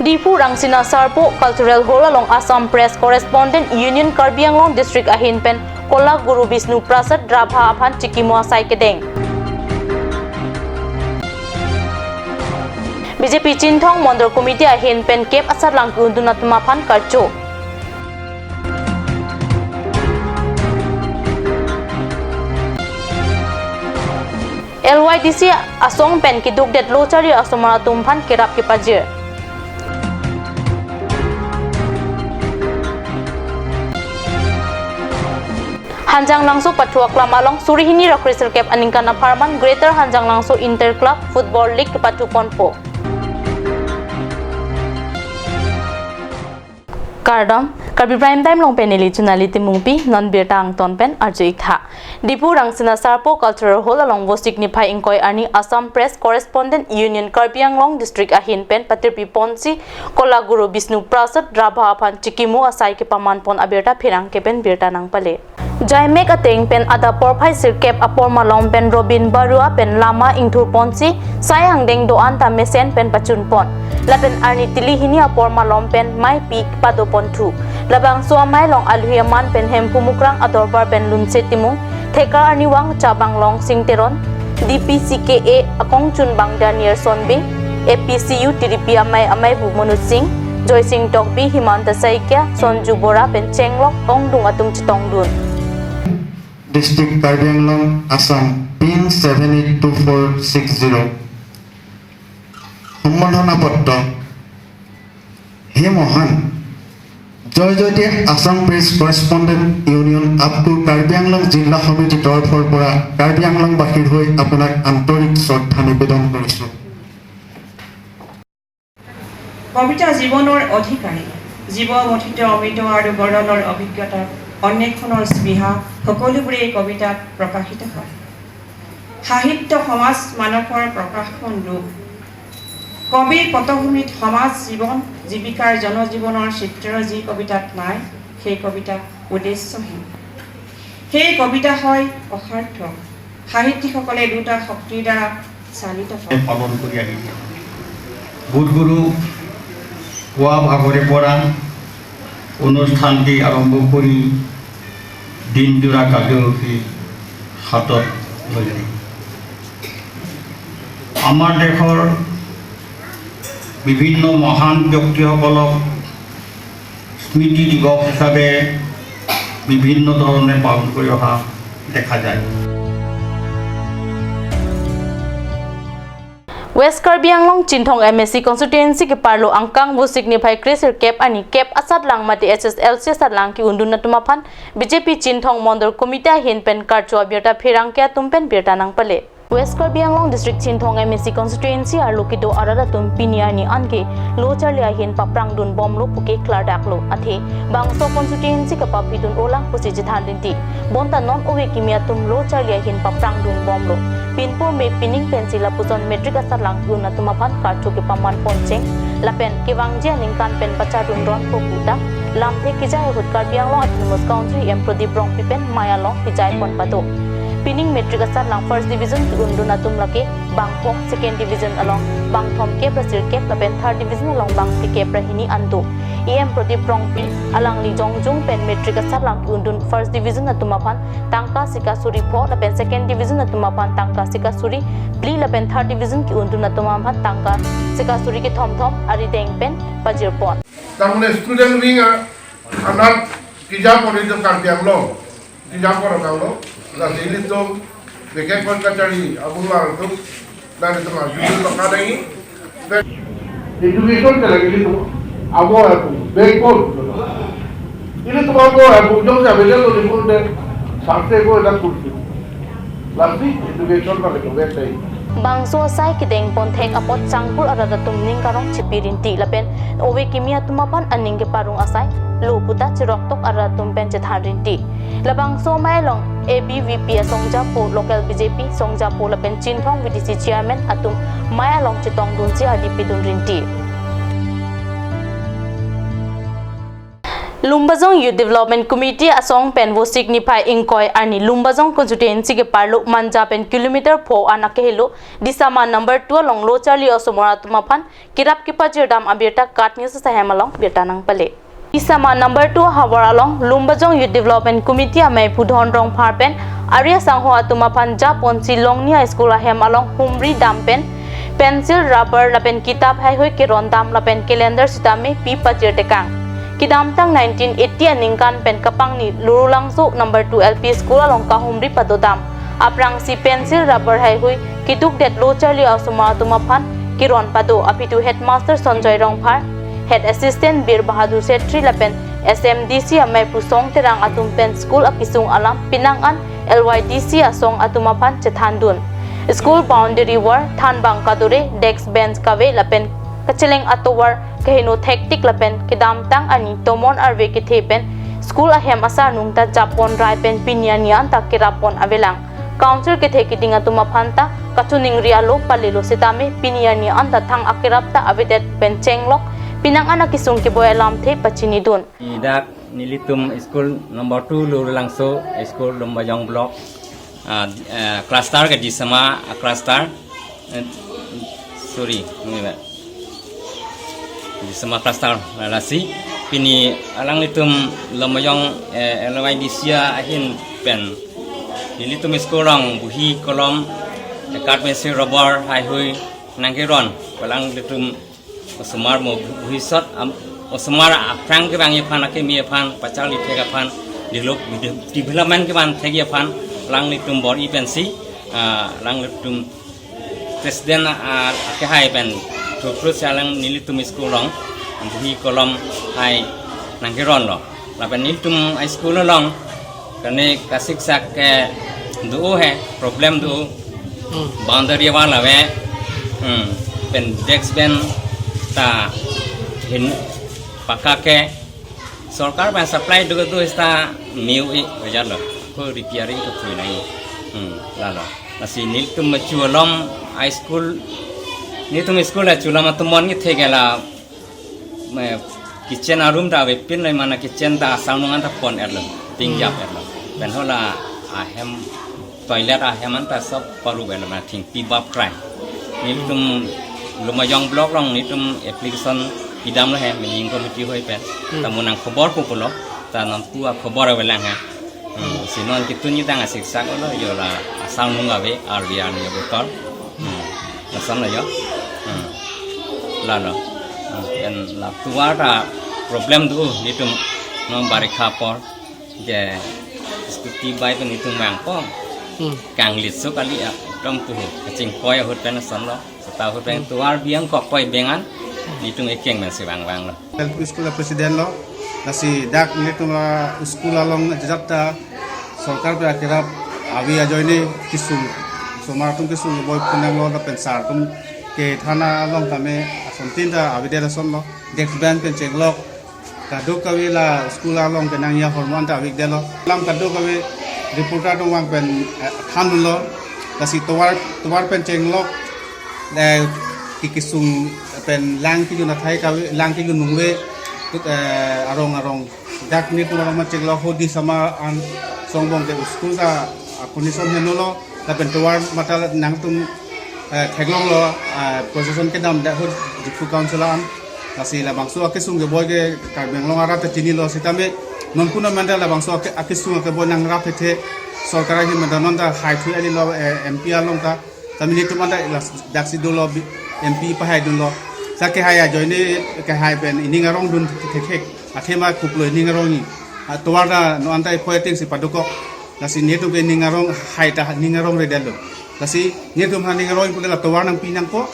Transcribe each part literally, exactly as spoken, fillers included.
Diphu Rangsina Sarpo Cultural Hall along Assam Press Correspondent Union Karbi Anglong District ahin pen Kola Guru Bishnu Prasad Rabha aphan chikimo asai kedeng. B J P Chinthong Mondol Committee ahin pen kep asatlang ke-undun atum aphan karcho. L Y D C asong pen kedukdet lo charli asomar atum aphan kerap kepajir. Hanjanglangso pathu aklam along suri hini ra kresirkep aningkan apharman Greater Hanjanglangso Inter Club Football League kepathu ponpo. Kardom, Karbi Prime Time along pen neli Chunali Timungpi, non birta angton pen arju-ik tha. Diphu Rangsina Sarpo Cultural Hall along Vosik niphai ingkoi arni Assam Press Correspondent Union Karbi Anglong District ahin pen patirpi ponsi Kola Guru Bishnu Prasad Rabha aphan chikimo asai kepaman pon abirta pherangke pen birta nangpale. Jaimek ateng pen adap porphai sirkep apor malom pen Robin Barua pen lama ingthur ponsi sai angdeng do-an ta mesen pen pachun pon. Lapen arni tili hini apor malom pen maipi pado ponthu. Labangso amei along alohi aman pen Hemphu Mukrang adorbar pen Lunse Timung, thekar arnivang Chabang Longsing Teron, D P C K A akongchunbang Daniel Sonbe, A P C U T D P amei ameibu Manoj Singh, Joysing Tokbi, Himanta Saikia, Sonju Bora pen chenglok ongdung atum chetongdun. District Karbi Anglong, Assam, pin seven eight two four six zero. সম্বৰ্ধনা পত্ৰ। হে মহান জয় জয়তে Assam press correspondent union up to Karbi Anglong জিলা সমিতিৰ তৰফৰ পৰা কাৰ্বি আংলংবাসীৰ হৈ আপোনাক আন্তৰিক শ্ৰদ্ধা নিবেদন কৰিছোঁ। কবিতা জীৱনৰ অধিকাৰী, জীৱ মথিত অমৃত আৰু গৰলৰ অভিজ্ঞতাৰ অন্বেষণৰ স্পৃহা সকলোবোৰেই কবিতাত প্ৰকাশিত হয়। সাহিত্য সমাজ মানৱৰ প্ৰকাশন ৰূপ। কবিৰ পটভূমিত সমাজ জীৱন, জীৱিকাৰ জনজীৱনৰ চিত্ৰ যি কবিতাত নাই, সেই কবিতা উদ্দেশ্যহীন। সেই কবিতা হয় অসাৰ্থক। সাহিত্যিকসকলে দুটা শক্তিৰ দ্বাৰা চালিত হয়। পালন কৰি আহিছে। বুধগুৰু পুৱা ভাগৰে পৰা অনুষ্ঠানটি আৰম্ভ কৰি দিনজোৰা কাৰ্যসূচী হাতত লৈ আহিছে। আমাৰ দেশৰ বিভিন্ন মহান ব্যক্তিসকলক স্মৃতি দিৱস হিচাপে বিভিন্ন ধৰণে পালন কৰি অহা দেখা যায়। West Karbi Anglong Chinthong M A C constituency keparlo angkang Vosik niphai kresirkep arni kep asatlang mate H S L C asatlang ke-undun atum aphan B J P Chinthong Mondol Committee ahin pen karcho abirta pherangke atum pen birta nangpale. West Karbi Anglong District Chinthong M A C constituency arlo kedo arat atum pini arni anke lo charli ahin paprangdun bomlo puke klardaklo, athe bangso constituency kepaphidun olang pusi chethan rinti. Bonta non ove kimi atum lo charli ahin paprangdun bomlo. Pinpo me pining pensi lapuson matric asatlang ke-un atum aphan karcho kepaman poncheng. Lapen kevangji aningkan pen pachadun ronpo puta lamthe kejai ahut Karbi Anglong Autonomous Council E M Pradip Rongpi pen mei along kejai pon pado. Pining matric asatlang first division ke-undun atum lake bangphong, second division along bangthomkep ra sirkep lapen third division along bangphlikep ra hini an do. E M Pradip Rongpi alangli jongjung pen matric asatlang ke-undun first division atum aphan tangka sika suri pho lapen second division atum aphan tangka sika suri phli lapen third division ke-undun atum aphan tangka sika suri kethom thom arideng pen pajir pon. Tamne student wing a, anat kejapon itum Karbi Anglong. Kejapon abang lo, lasi ilitum, bikek pon kachari, abang lo ilitum, dan ilitum arju lo kadai. Education ke lagi ilitum, abo aku, backbone. Ilitum abo aku, jong sa belajar lo ilitum de, sakte ko dak kursi. Lasi education pale ke back dai. Bangso asai kedeng pon thek apot sangkur arat atum ning karong chipi rinti lapen ove kimi atum aphan aning keparong asai lo puta chiroktok arat atum pen chethan rinti. Labangso amei along A B V P asongjapo, local B J P songjapo lapen Chinthong V D C chairman atum mei along chetongdunsi ardi pidun rinti. Lumbajong Youth Development Committee asong pen Vosik niphai ingkoi arni Lumbajong constituency keparlo Manja pen kilometer pho an akehelo Disama number two along lo charli osomar atum aphan kerap kepajirdam abirta KAT News ahem along birta nangpale. Disama number two havar along Lumbajong Youth Development Committee amei Pudhon Rongphar pen ari asangho atum aphan japonsi Longnia School ahem along humri dam pen pencil, rubber lapen kitap haihui kerondam lapen calendar sitame pi pajir tekang. Kedamtang nineteen eighty aningkan pen kapangni Lurulangso number two L P School along kahumri padodam. Aphrangsi pencil, rubber haihui keduk det lo charli osomar atum aphan keron pado aphi tu headmaster Sanjoy Rongphar, head assistant Bir Bahadur Setri lapen S M D C amei Pusong Terang atum pen school akesung alam penang an L Y D C asong atum aphan chethandun. School boundary wall, thanbang kadore, desk bench kave lapen kacheleng atovar kaheno thektik lapen kedamtang arni tomon arve kethe pen school ahem asarnung ta japonrai pen pini arni anta kerappon avelang. Council kethe keding atum aphan ta kachiningri alo palelo sitame pini arni anta thang akerap ta avedet pen chenglok penang an akesung keboi alamthe pachinidun. Dak nelitum school number two Lurulangso school Lumbajong block, ah, eh, cluster ke Disama, ah, cluster. Eh, sorry, ini, Pak. Disama cluster, lasi pini alanglitum Lumbajong, eh, L Y D C ahin pen nelitum school along buhi kolom, eh, cut pencil, rubber haihui nangkeron. Alanglitum osomar mo bhobishyot, am, osomar aphrang kevangji aphan, akeme aphan, pacharli thek aphan, develop, development kevan thekji aphan alanglitum bor-i pensi, ah, alanglitum president, ah, akehai pen through through si alang nelitum school along buhi kolom hai nangkeronlo. Lapen nelitum school along kene kasiksak kedo he, problem do. Hmm. Boundary wall ave. Hmm. Pen desk bench ta hin pakka ke sorkar pen supply do do sita new i bajar lo. Ko repairing ko thui nai. Hmm. Lalo. Lasi nelitum machu alom high school, nelitum school achu alom atum mon ngi thegela me kitchen arum ta avepin nai, mana kitchen ta asarnung anta pon erlo, tingjap erlo. Pen hala ahem toilet ahem anta sob paru erlo, mana thengpi bap krai. Nelitum Lumbajong block along nelitum application pidamlo he, meeting committee hoi pen. Hmm. Tamu nangkhobor pu pulo, ta nonpu akhobor avelang he. Hmm, si non kitun nidang asiksak olo, jo la asarnung ave, arvi arni ave tor. Hmm, lason lo jo. Hmm. Lalo. Hmm, pen la tovar ta problem do nelitum, non barikha apor. Je scooty bike nelitum vangpo. Hmm. Kanglit so kali ya, dom puhu. Kachingkoi ahut pen lason lo. Seta ahut pen tovar biang kokpoi bengan, nelitum ekeng pensi vangvanglo. L P school a president lo, lasi dak nelitum a school along ajat ta sorkar pen akerap ave ajoine kesung, osomar atum kesung keboi phu nanglo lapen sar atum kethan along tame asontin ta avedet lason lo, desk bench pen chenglok, kadokave la school along kenangji ahormu anta avedetlo. Alam kadokave reporter atum vang pen, eh, thandunlo. Lasi tovar, tovar pen chenglok, eh, ke kesung pen lang kejun athai kave, lang kejun nungve, tut, eh, arong arong. Dak nelitum arong ma chenglok ho Disama an songbong ke school ta, ah, condition henolo. Lapen tovar mata nangtum, eh, theklonglo, eh, procession kedam dak ho Diphu Council an. Lasi labangso akesung keboi ke Karbi Anglong arat ta chinilo sitame nonpu non manda labangso ake-, akesung keboi nangrap hethe sorkar ahin manda non ta haithu alilo, eh, M P along ta. Tame nelitum anta la daksi dolo bi-, M P pahaidunlo. Sa kehai ajoine kehai pen ining arongdun thekhek. Athema kuplo ining arongji. Atovar ta non anta iphoi atengsi padokok. Lasi nelitum ke ining arong hai ta ining arongredetlo. Lasi nelitum ha ining arong pule la tovar nangpi nangpo.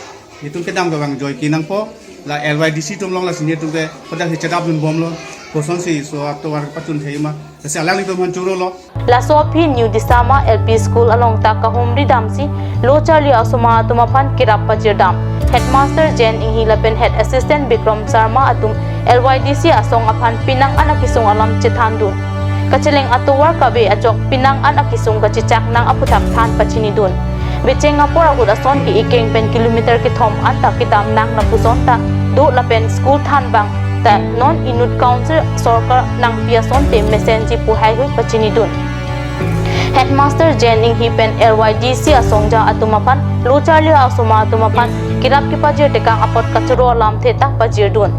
Nelitum kedam kevang joike nangpo. La L Y D C atum along lasi nelitum ke pada hi chadap dunbomlo. Kosonsi so atovar pachun thei ma. Lasi alanglitum aphan churolo. Laso aphi New Disama L P School along ta kahumri damsi lo charli osomar atum aphan kerap pajirdam. Headmaster Jen Inghi lapen Head Assistant Bikram Sharma atum L Y D C asong aphan penang an akesung alam chethandun. Kacheleng atovar kave ajok penang an akesung kachechak nang aphuthak than pachinidun. Becheng apor ahut ason ke ekeng pen kilometer kethom anta kedam nang lapuson ta do lapen school thanbang ta non inut council sorkar nangpi asonte mesenji pu haihui pachinidun. Headmaster Jen Inghi pen L Y D C asongja atum aphan lo charli asomar atum aphan kirap kepajir tekang apot kachoro alamthe ta pajirdun.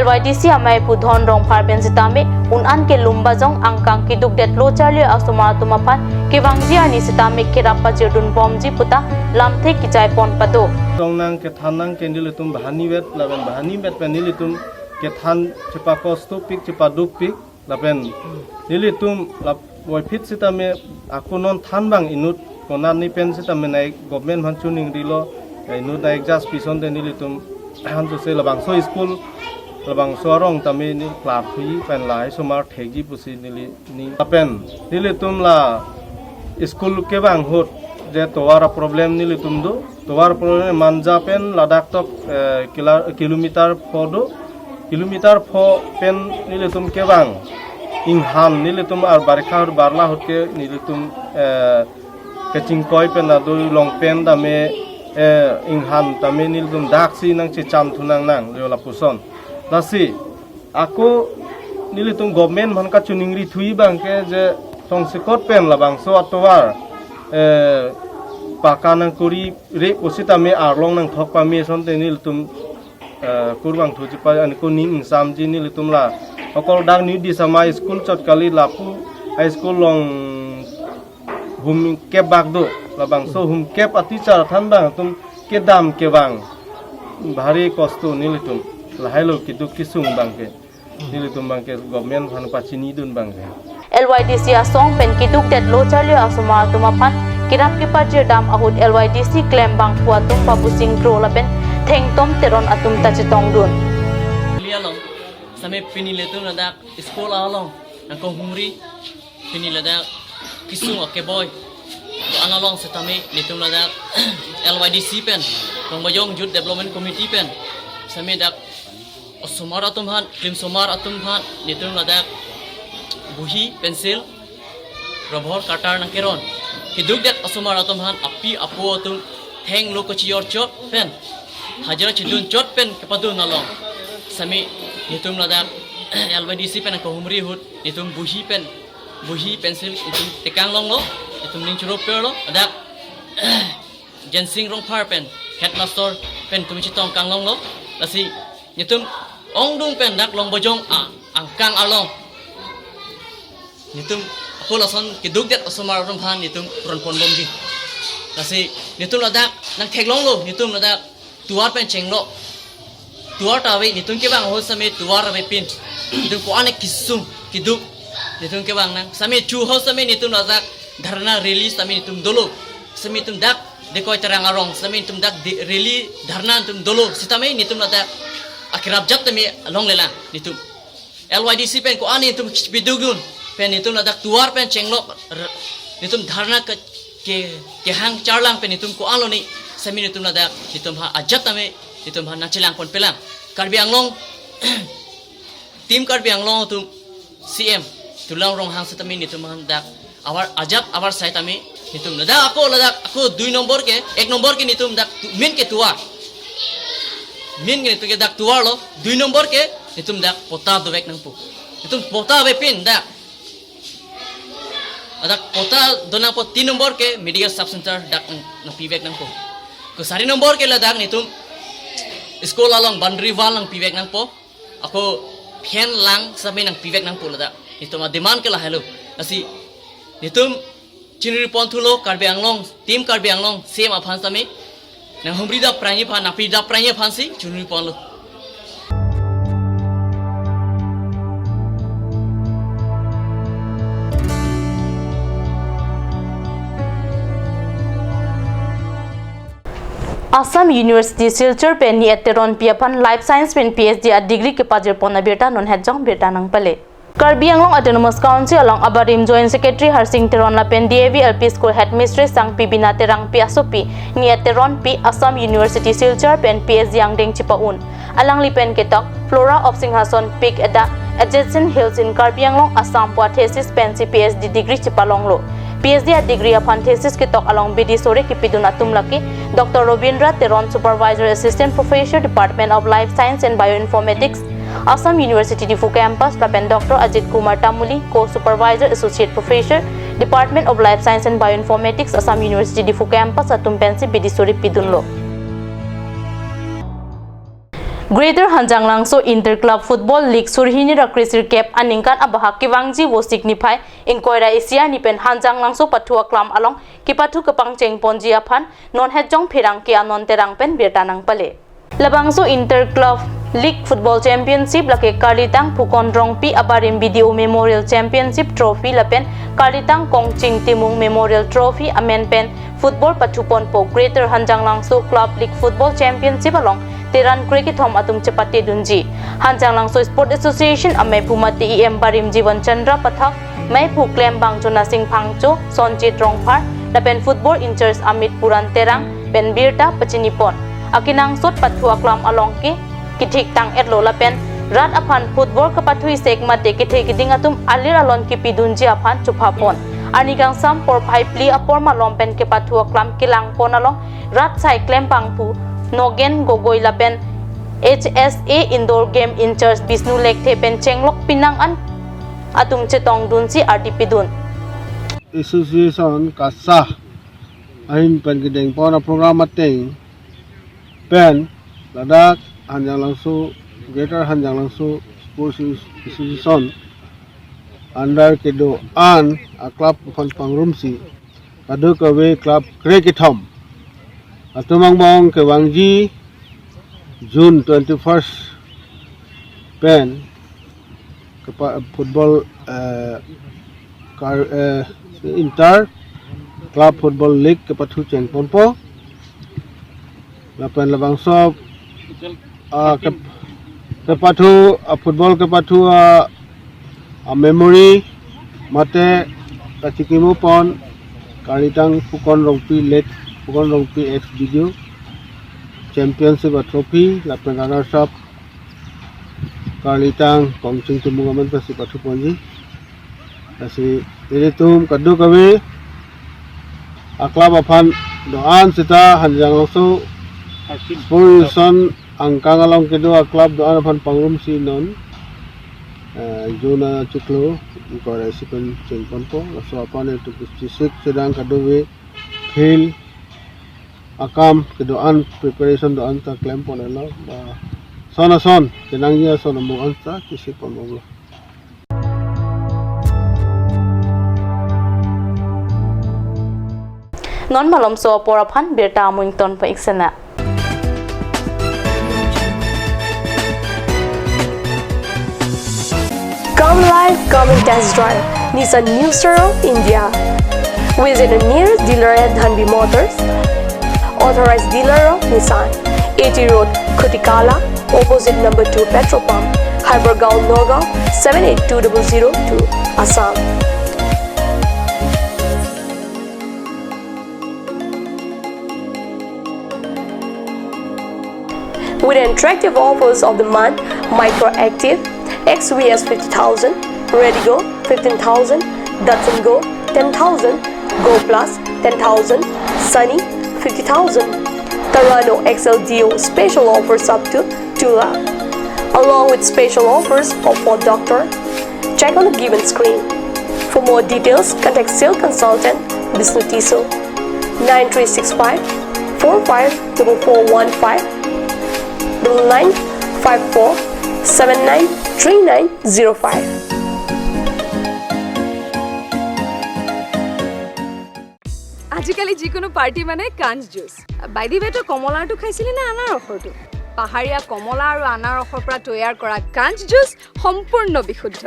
L Y D C amei pu Dhon Rongphar pen sitame un-an ke Lumbajong angkang kedukdet lo charli asomar atum aphan kevangji arni sitame kirap pajirdunbomji puta lamthe kechaipon pado. Tong nang kethan nang ke nelitum bahani vet lapen bahani vet pen nelitum kethan chepakosto pik chepaduk pik lapen nelitum lap voiphit sitame ako non than bang inut konat ni pen sitame nai government aphan chuningrilo, eh, inut nai adjust pison te nelitum han to se labangso school labangso arong tame ni klar thui pen lahai somar thekji pusi neli ni lapen nelitum la school kevang ahut je tovar problem nelitum do. Tovar problem Manja pen ladak tok, eh, kila-, kilometer pho do. Kilometer pho pen nelitum kevang. Inghan nelitum ar barikha ahut barla ahut ke nelitum, eh, kechingkoi pen adu long pen tame, eh, inghan tame nelitum daksi nangchecham thunang nang leo lapuson. Lasi ako nelitum government aphan kachiningri thui bang ke je tongsekot pen labangso atovar, eh, paka nangkuri re pusitame arlong nangthok pame asonte nelitum, eh, kurvangthu chepa an ko ning ingsamji nelitum la. Okol dak New Disama school chot kali lapu high school long humkep bak do. Labangso humkep a teacher than bang atum kedam kevang. Bhari kosto nelitum. Lahai lo keduk kesung bang ke. Nelitum bang ke government aphan pachinidun bang ke. L Y D C asong pen kedukdet lo charli asomar atum aphan kirap kepajir dam ahut L Y D C klembangphu atum Babu Singh Kro lapen Thengtom Teron atum ta chetongdun. Pini along, sitame pini nelitum ladak school along nangkehumri, pini ladak kesung akeboi ko-an along sitame nelitum ladak L Y D C pen, Lumbajong Youth Development Committee pen sitame dak osomar atum aphan, klim osomar atum aphan nelitum ladak bohi, pencil, rubber, cutter nangkeron. Kedukdet osomar atum aphan api apo atum thenglo kachijor chot pen, hajira chidun chot pen kepadun along sitame nelitum ladak L Y D C pen nangkehumri ahut nelitum bohi pen, bohi pencil nelitum tekang longlo, nelitum ning choro perlo, ladak Jensing Rongphar pen headmaster pen nelitum chetong kanglonglo. Lasi nelitum ongdung pen dak Lumbajong a angkang along nelitum ako lason kedukdet osomar atum aphan nelitum ronponbomji. Lasi nelitum ladak nangtheklonglo, nelitum ladak tovar pen chenglo. Tovar ta ave, nelitum kevang ahut sitame tovar avepin. Nelitum ko-an kesung keduk nelitum kevang nang. Sitame chu ahut sitame nelitum ladak dharna rally sitame nelitum dolo. Sitame nelitum dak Dekoi Terang arong, sitame nelitum dak de-, rally dharna nelitum dolo. Sitame nelitum ladak akerap ajat tame longlelang nelitum. L Y D C pen ko-an nelitum chipidukdun pen nelitum ladak tovar pen chenglo, r-, nelitum dharna ke, ke, kehang charlang pen nelitum ko-an lone sitame nelitum ladak nelitum ha ajat tame nelitum ha nangchelangponpelang. Karbi Anglong Team Karbi Anglong atum C M Tuliram Ronghang sitame nelitum aphan dak avar ajat avar sai tame nelitum ladak ako, ladak ako dui nombor ke, ek nombor ke nelitum dak tu-, main ke tovar. Main ke nelitum ke dak tovar lo, dui nombor ke nelitum dak patta dovek nangpo. Nelitum patta avepin dak, ladak patta do nangpo, tin nombor ke medical sub center dak nang, nangpivek nangpo. Ko sari nombor ke ladak nelitum school along boundary wall nangpivek nangpo. Ako phen lang sitame nangpivek nangpo ladak. Nelitum ademand ke lahelo. Lasi nelitum chiningriponthulo Karbi Anglong, Team Karbi Anglong C M aphan sitame nanghumri dap prangji aphan, nangpi dap prangji aphansi chiningriponlo. Assam University Silchar pen Ni-et Teronpi aphan Life Science pen P H D a degree kepajirpon abirta non hetjong birta nangpale. Karbi Anglong Autonomous Council along abarim Joint Secretary Harsing Teron lapen D A V L P School Headmistress Sangpi Bina Terangpi asopi Ni-et Teronpi Assam University Silchar pen P H D angdeng chepa-un. Alangli pen ketok Flora of Singhason Peak at the Adjacent Hills in Karbi Anglong, Assam pu a thesis pensi P H D degree chepalonglo. P H D a degree aphan thesis ketok along bidi sore kepidun atum lake Doctor Robindra Teron, Supervisor Assistant Professor, Department of Life Science and Bioinformatics, Assam University Diphu Campus lapen Doctor Ajit Kumar Tamuli, Co-Supervisor, Associate Professor, Department of Life Science and Bioinformatics, Assam University Diphu Campus atum pensi bidi suri pidunlo. Greater Hanjanglangso Inter Club Football League surhini ra kresirkep aningkan abahak kevangji Vosik niphai ingkoi ra isi arni pen Hanjanglangso pathu aklam along kepathu kepangcheng ponji aphan non het jong pherangke Anon Terang pen birta nangpale. Labangso Inter Club League Football Championship lake Karlitang Phukon Rongpi abarim B D O Memorial Championship Trophy lapen Karlitang Kongching Timung Memorial Trophy amen pen football pathuponpo. Greater Hanjanglangso Club League Football Championship along teran krekethom atum chepatedunji. Hanjanglangso Sport Association amei phu mate E M Barim Jivan Chandra Pathak, meiphu klembang Jonasing Phangcho, Sonjit Rongphar, lapen football in-charge Amit Puran Terang pen birta pachinipon. Akenangsot pathu aklam along ke kethik tang-etlo lapen rat aphan football kepathu isek mate kethe keding atum alir alon kepidunji aphan chophapon. Arni kangsam porphai phli apor malom pen kepathu aklam kelangpon along rat sai klembang phu Nogen Gogoi lapen H S A indoor game in-charge Bishnu Lekthe pen chenglok pinang an atum chetongdunsi ardi pidun. Association kasa ahin pen kedengpon a-program ateng pen ladak Hanjanglangso, Greater Hanjanglangso Sports Association under kedo-an a-club aphan pangrumsi kadokave club krekethom atum angbong kevangji June twenty-first pen kepa-, football, eh, kar-, eh, Inter Club Football League kepathu chengponpo. Lapen labangso, ah, kep-, kepathu, ah, football kepathu, ah, ah, memory mate kachikimupon Karlitang Phukon Rongpi, late Phukon Rongpi, ex B D O, championship a-trophy lapen runners up Karlitang Kongching Timung amen pensi pathuponji. Lasi ilitum kadokave a-club aphan do-an seta Hanjanglangso Sports Association angkang along kedo a-club do-an aphan pangrumsi non, eh, June achiklo ingkoi ra isi pen chengponpo. Laso aphan itum district sedang kadokave field akam kedo-an preparation do-an ta klemponlo, ba son ason kenangji ason amung an ta kisi ponbomlo. Non malomso apor aphan birta amung ton pa iksena. Come live, come and test drive Nissan New Star of India. Visit the nearest dealer at Dhanvi Motors, authorized dealer of Nissan, A T Road, Khutikala, opposite number two petrol pump, Hypergaon, Nagaon, seven eight two double zero two, Assam. With attractive offers of the month, Micra Active, X V S fifty thousand, Redigo fifteen thousand, Datsun Go ten thousand, Go Plus ten thousand, Sunny fifty thousand, Terrano X L D O special offers up to two lakh, along with special offers of Ford Doctor. Check on the given screen. For more details, contact sales consultant Bishnu Tisso, nine three six five four five double four one five, double nine five four seven nine three nine zero five. আজিকালি যিকোনো পাৰ্টি মানে কাঞ্চ juice. By the ৱে, তই কমলাৰটো খাইছিলি নে আনাৰসৰটো? পাহাৰীয়া কমলা আৰু আনাৰসৰ পৰা তৈয়াৰ কৰা কাঞ্চ জুচ সম্পূৰ্ণ বিশুদ্ধ।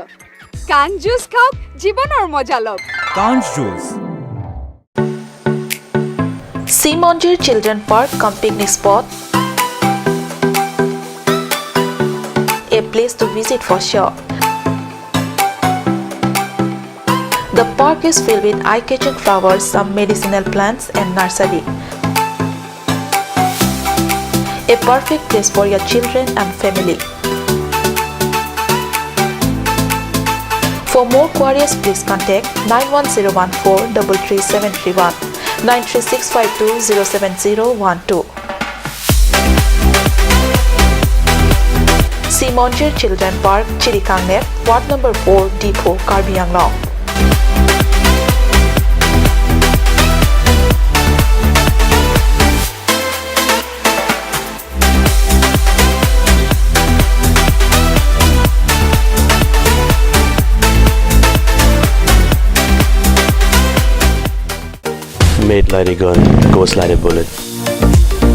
কাঞ্চ জুচ খাওক, জীৱনৰ মজা লওক। Kanch Juice. Simonjir Children Park cum picnic spot, a place to visit for sure. The park is filled with eye-catching flowers, some medicinal plants and nursery. A perfect place for your children and family. For more queries, please contact nine one zero one four double three seven three one, nine three six five two zero seven zero one two. Monjir Children Park, Chirikangnem, Ward Number four, Diphu, Karbi Anglong. Made like a gun, goes like a bullet.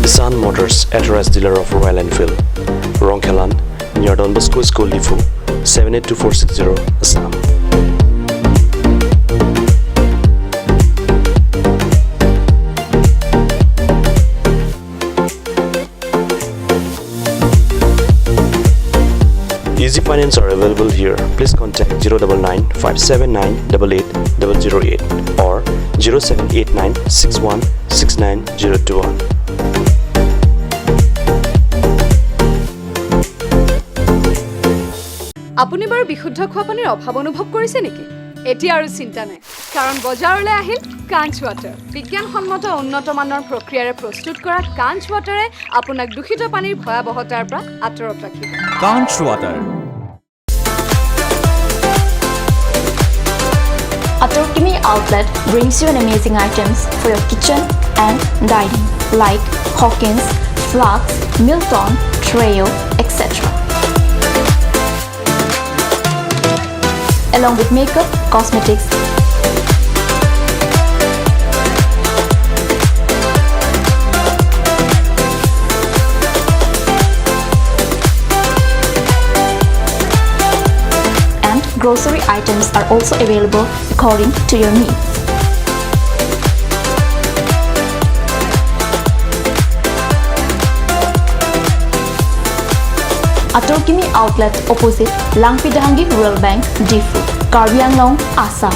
Sun Motors, authorized dealer of Royal Enfield. Rongkhelan, near Don Bosco School, Diphu, seven eight two four six zero, Assam. Easy finance are available here. Please contact zero double nine five seven nine double eight double zero eight or zero seven eight nine six one six nine zero two one. আপুনি বাৰু বিশুদ্ধ খোৱা পানীৰ অভাৱ অনুভৱ কৰিছে নেকি? এতিয়া আৰু চিন্তা নাই, কাৰণ বজাৰলৈ আহিল কাঞ্চ ৱাটাৰ। বিজ্ঞানসন্মত উন্নত মানৰ প্ৰক্ৰিয়াৰে প্ৰস্তুত কৰা কাঞ্চ ৱাটাৰে আপোনাক দূষিত পানীৰ ভয়াৱহতাৰ পৰা আঁতৰত ৰাখিব। Kanch Water. Atorkimi Outlet brings you an amazing items for your kitchen and dining, like Hawkins, Flask, Milton, Treo, et cetera, along with makeup, cosmetics, and grocery items are also available according to your needs. Atorkimi Outlet, opposite Langpi Dehangi Rural Bank, Diphu, Karbi Anglong, Assam.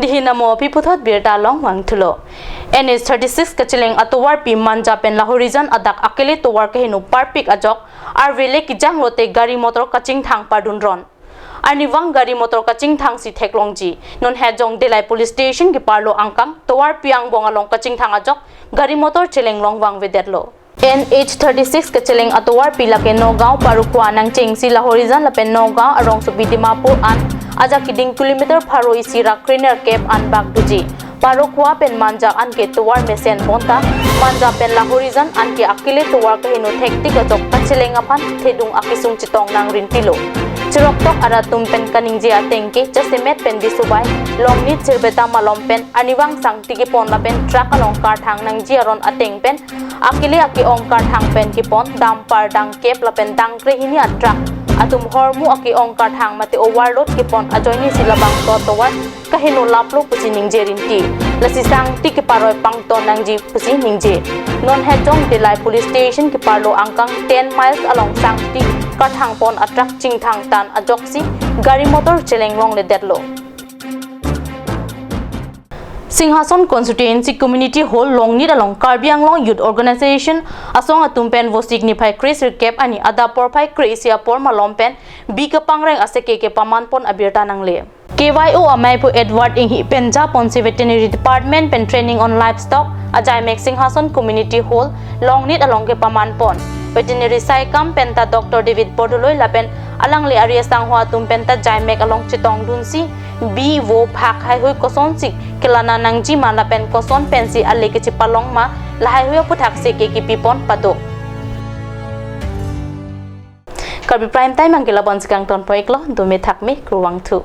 Dihin amo pi puthot birta along vangthulo. N H thirty-six kacheleng atovarpi Manja pen Lahorijan adak akele tovar keheno parpik ajok, arve le kejang lote gari motor kachingthang pardunron. Arnivang gari motor kachingthang si theklongji. Non hejong Delai Police Station keparlo angkang, tovarpi angbong along kachingthang ajok, gari motor cheleng long vangvedetlo. N H thirty-six kacheleng atovarpi lake Nagaon Parokhuwa nangchengsi Lahorijan lapen Nagaon arongsopi Dimapur an ajak keding kilometer pharo isi ra krenerkep an bak doji. Parokhuwa pen Manja anke tovar mesen bonta, Manja pen Lahorijan anke akele tovar keheno thektik ajok kacheleng aphan thedung akesung chetong nangrintilo. Chiroktok arat atum pen kaningje ateng ke, jasemet pen Disuvai, Longnit Sirbeta malom pen arnivang sangti kepon lapen truck along karthang nangji aron ateng pen, akele ake-ong karthang pen kepon, dumper dangkep lapen dangkre hini a-truck atum hormu ake-ong karthang mate overload kepon ajoine si labangso tovar kaheno laplo pusi ningje rinti. Lasi sangti keparoi pangton nangji pusi ningje. Non hejong Delai Police Station keparlo angkang ten miles along sangti karthang pon a-truck chingthang tan ajoksi gari motor cheleng longledetlo. Singhason Constituency Community Hall Longnit along Karbi Anglong Youth Organization asong atum pen Vosik niphai kre sirkep ani adap porphai kre isi apor malom pen bi kepangreng aseke kepaman pon abirta nangle. K Y O amei pu Edward Inghi pen japonsi Veterinary Department pen Training on Livestock ajaimek Singhason Community Hall Longnit along kepaman pon. Veterinary saikam penta Doctor David Bordoloi lapen alangli ari asangho atum penta jaimek along chetongdunsi bi vo phak haihui kosonsi kelana nangjima lapen koson pensi ale kechipalong ma lahaihui aputhaksi ke kipipon pado. Karbi Prime Time angke labonsi kangtonpo-iklo, dome thakme, kurvangthu.